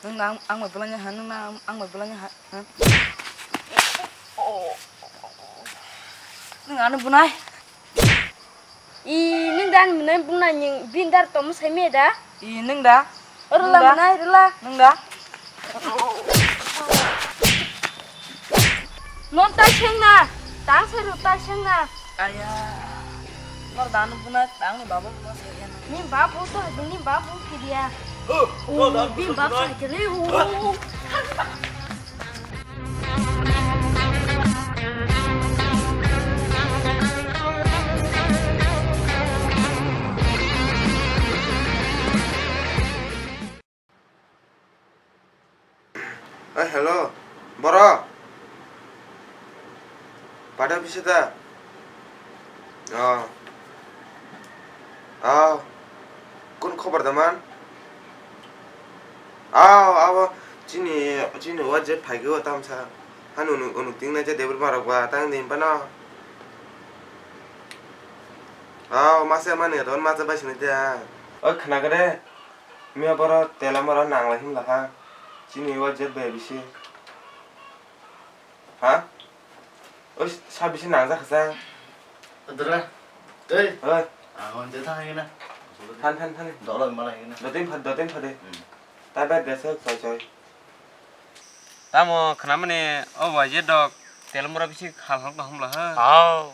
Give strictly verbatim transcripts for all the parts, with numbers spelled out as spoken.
Nwng na ang, ang bai bulanya ha, nwng na ang, ang bai bulanya ha, ha? Nwng ano bunai? I, nwng da ani bunai nwng bini dar tomo sai me da? I, nwng da? Rwla nwng da? Bunai, rwla. Nwng da? Non ta sengna, tang sai rw ta sengna. Aya. Nor dano buna tang ni babo buna sai ya. Ni babo to, ni babo kidia. Oh, nor dano buna babo buna. Sai kele. Oi, hello, borok. Pada bisa da? Oh. Oh. Kun khobar da man? Oh, abo chini, chini wajib phai go tamsa. Han unu, unu ting na je debor marok ba tang din pano. Oh, masa mani don masa bai sini dia. Oi, khna gre. Miya boro tela moro nang lai himla ha. Chini o jet bai bisi. Ha? Oi, sa bisi nang jak sa. Adra. Tei. Oi. Ang on te thang na. Than, than, than. Dollar mala na. Dotin pha, dotin pha de. Hmm. Ta bai de se choi choi. Tamo khna mani o bai je dok tel mura bisi khal hok hom la ha. Aw.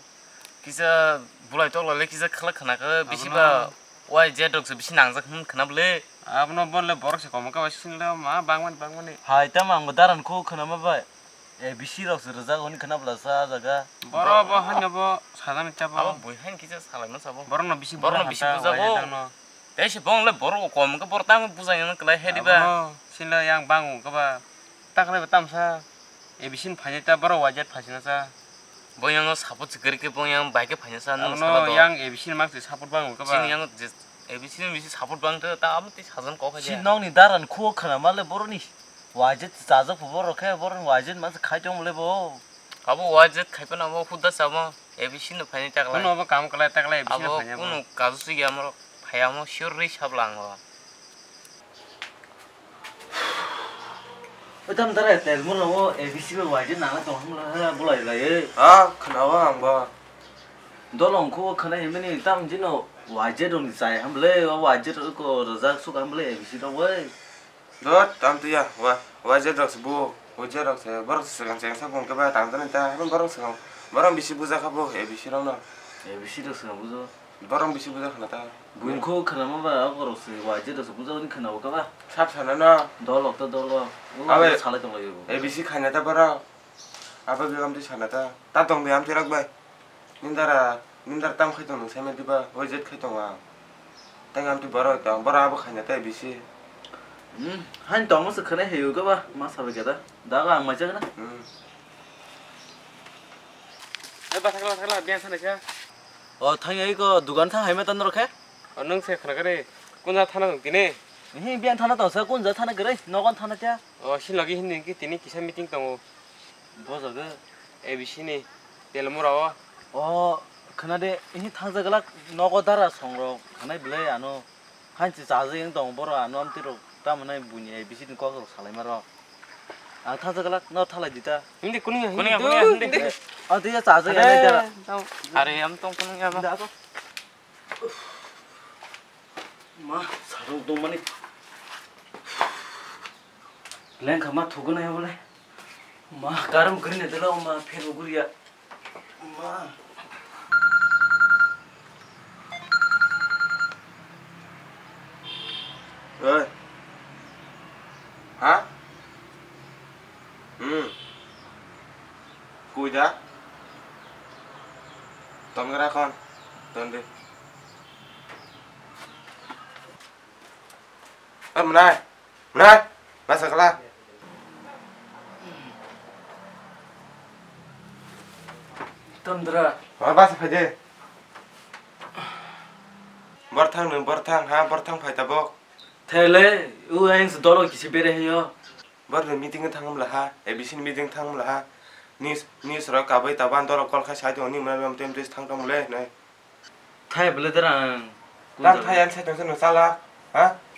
Kisa bulai tok la le kisa khala khna ka bisi ba. Abono. Wai je dok se bisi nang jak hum khna bole. Abono bon le borok se kom ka bai sing le ma bang mani bang mani. Hai tamo ang bo daran khu khna ma bai. A B C rok se rwjak hwn khna bla sa jaga. Boro bo hanya bo sajani chabo. Abo bui han kisa salai ma sabo. Borok no bisi borok no bisi buja buja go. Tei se bong le borok kom ka borok tamo buja yang klai he diba. Abono sila yang bango kaba. Taklai ba tamsa A B C ni phainai ta borok wajat phaisina sa. Bo yang no support se kari ke bo yang bai ke phaisina sa nung. Abono sana do. Yang A B C ni mang se support bango kaba. Sini yang je A B C ni bisi support bang ta ta amo ti sajan kok ha. Si nong ni daran khu khana ma le borok ni. Wajat chajak phu borok khe borok ni wajat mang se khai tong le bo. Abo wajat khai pa na mo khuda sa mo A B C no phainai taklai. Kuno abo kam klai taklai A B C no phainai abo. Abo kuno kazu si ya mo phai amo sure ri sab lang bo. Oi, tam dara tel mano o A B C bai wajat nang tong hamla ha bulai lai. Ha, khna wa ang ba. Dolong khu khna himani tam jino wajat rong ni chai hamle o wajat ko rwjak suk hamle A B C rong bai. Dot, tam tu ya, wa, wajat rok se bu, wajat rok se borok se segang segang sa bung ke ba tang tani ta, borok segang, borok bisi buja kha bo A B C rok no. A B C rok segang bujo. Borok bisi buja khna ta. Buin kho khna ma ba, borok se wajat rok se bujo ni khna bo ka ba. Sab sana no. Dolok to dolok. Abe, salai tong lai bo. A B C khaina ta borok. Abo be amtwi sana ta. Ta tong be amtwi rak bai. Nindara, nindara tam khai tong nung sai ma diba? Wajat khai tong ang. Tang amtwi borok tong, borok abo khaina ta A B C. Hmm, hain tong se khana heyo ka ba, ma sabai ka da. Da ga ang mai chagna. Hmm. Eh, ba thakla, thakla, biang sana kha. O, thang ai ko dugan thang hai ma tan rok khe? O, nung se khana kare. Kun ja thana tong tini? Hi biang thana tong sa kun ja thana kare? Nogon thana kya? O, si logi hindi ki tini kisa meeting tongo. Bojogo? A B C ni Telmura o. O, khna de, ini thangja glak nogo dara songrok khanai belai ano. Hanchi chaja yang tong boro ano amtwi rok tamo nai buini A B C ni kok rok salai maro. Ang thangja glak no thalai dita. Hindi kuning hindi. Kuning hindi. Ang twi chaja yang nai dara. Are am tong kuning ya ba. Ma, sarung tongmani. Lengkha ma thugo nai bole. Ma, karam kri ne dela ma, phen uguriya. Ma. Oi. Ha? Hmm. Kuida. Tongra kon. Tonde. Eh, mwnai. Mwnai. Masa kala. Tondra. Ma basa phaide. Borthang nung borthang ha, borthang phai tabok. Thele, u aing se dolo kisi bere heyo. Borni meeting thang mla ha, A B C ni meeting thang mla ha. News, news rok kabai taban dolo call khai sai tong ni mwnai mam tem tes thang tong le nai. Thai bele derang. Tang thai ang sai tong se no chala, ha?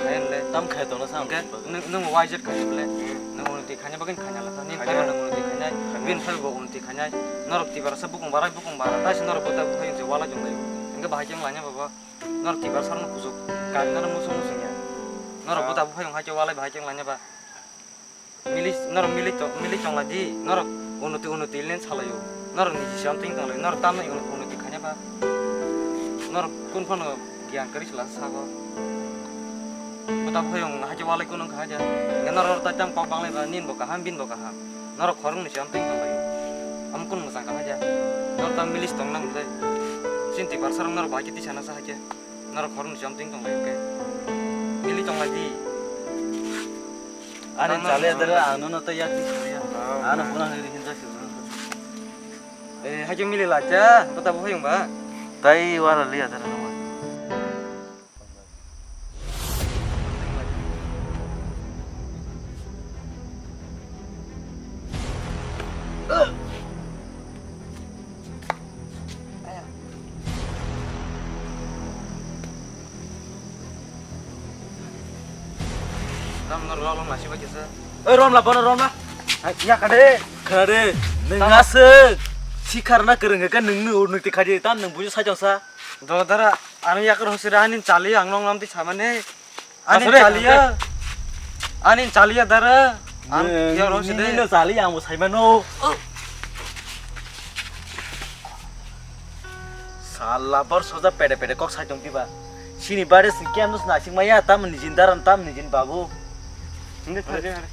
Khayan le. Tam khai tongna sa Hwnkhe ang nwng, nwng wajat khayan le. Hmm. Nwng unnoti khaina bagwi khaina lasa. Nini Khaina. phaibo nwng unnoti khainai. Khaina. Bini phaibo unnoti khainai. Norok tiprasa bukung barai bukung bara. Taisa norok bo tabuk khayan se walai tonglaio. Hwnkhe bahai khe wng laina babo. Norok tiprasa rokno kuchuk. Kari norok muchung muchung ya. Norok bo Ah. tabuk khayan hai khe walai bahai khe wng laina ba. Milik, norok milik tong, milik tongla di, norok unnoti, unnoti len salaio, norok ni jisam ting tonglaio, norok tamno unnoti khaina ba, norok kun phano giyan kwrwi sala sago. Bwta bwkhayung haikhe walai kun wngkha haikhe, norok tai tam kok banglai ba, nin bo kaham, bin bo kaham, norok khoroknwi jisam ting tonglaio, amo kun mwchang kha haikhe, norok tam milik tong nang le, chini tiprasa rok norok bahai khe tisa na sa haikhe, norok khoroknwi jisam ting tonglaio khe, milik tongla di. Ani Tangna chale tangna dara tangna. Ang nono tei yakni chale ya. Ah, Ano ah. Puna hiri hinja si. Eh, haikhe mili la cha, bata bo hayung ba. Tai wala liya dara no. Tam no rwla long nasi ba kisa. Oi, romla, bono romla. Hai, ya kade. Khade, nwng Tam- aswk sikhar na kwrwng khe nwng ni ur nwng tikha di, tam nwng buji sajong sa. Do dara, ani yakar hosira ani chali ang nong lam ti samane. Ani Asore, chaliya. Ani chaliya dara. Ang Nwng, ya roside. Nini no chali ang bo saimano. Sala bor soja pede pede kok sai tong diba. Sini bare sing kem nus na sing maya tam ni jin daran tam ni jin babu. Hindi thari hari.